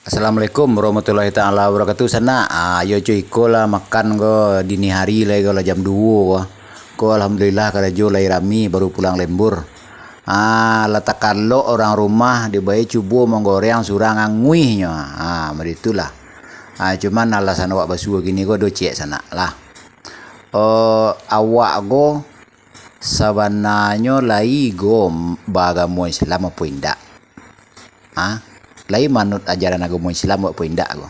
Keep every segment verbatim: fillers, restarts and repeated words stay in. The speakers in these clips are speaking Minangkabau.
Assalamualaikum warahmatullahi taala wabarakatuh. Sanak, ah, yo cuy, iko lah makan ko dini hari lai ko lah jam duo ko. Ko alhamdulillah karajo lai rami, baru pulang lembur. Ah, lah takalok urang rumah, dibai cubo manggoreng surang anguihnyo. Ah, baitulah. Ah, cuman alasan awak basuo kini ko do ciek sanak lah. Oh, awak ko sabananyo lai go baagamo Islam apo indak? Ha? Lai manut ajaran agamo Islam apo indak ko?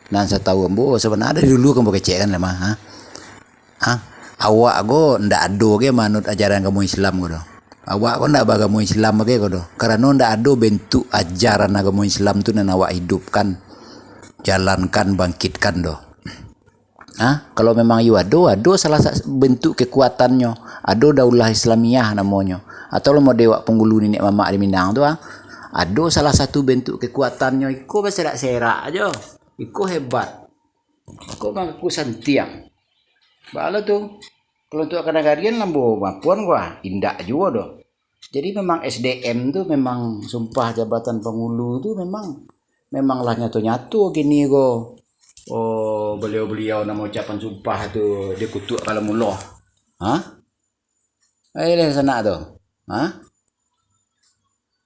Nan satau ambo, sabananyo dari dulu kan ambo kecek kan lah mah, ha? Ha? Awak ko ndak ado ge manut ajaran agamo Islam ko doh. Awak ko ndak baagamo Islam ge ko doh. Karano ndak ado bentuk ajaran agamo Islam tu nan awak hidupkan, jalankan, bangkitkan doh. Ha? Kalau memang iyo ado, ado salah sa-, bentuk kekuatannyo. Ado Daulah Islamiyah namonyo. Atau lo model wak penghulu niniak mamak di Minang tu, ha? Ado salah satu bentuk kekuatannyo. Iko baserak-serak ajo. Iko hebat. Iko mangaku santiang. Baa lo tu. Kalau untuak kanagarian lambo mapuan ko, ah, indak juo doh. Jadi memang S D M tu memang sumpah jabatan penghulu tu memang, memang lah nyato-nyato kini ko. Oh, beliau-beliau nan maucapan sumpah tu dikutuak kalamullah. Ha? Eh, lah sanak tu. Ha?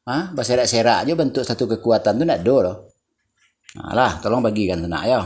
Ha? Baserak-serak jo bentuk satu kekuatan tu ndak ado doh. Ha, lah, tolong bagikan sanak yo.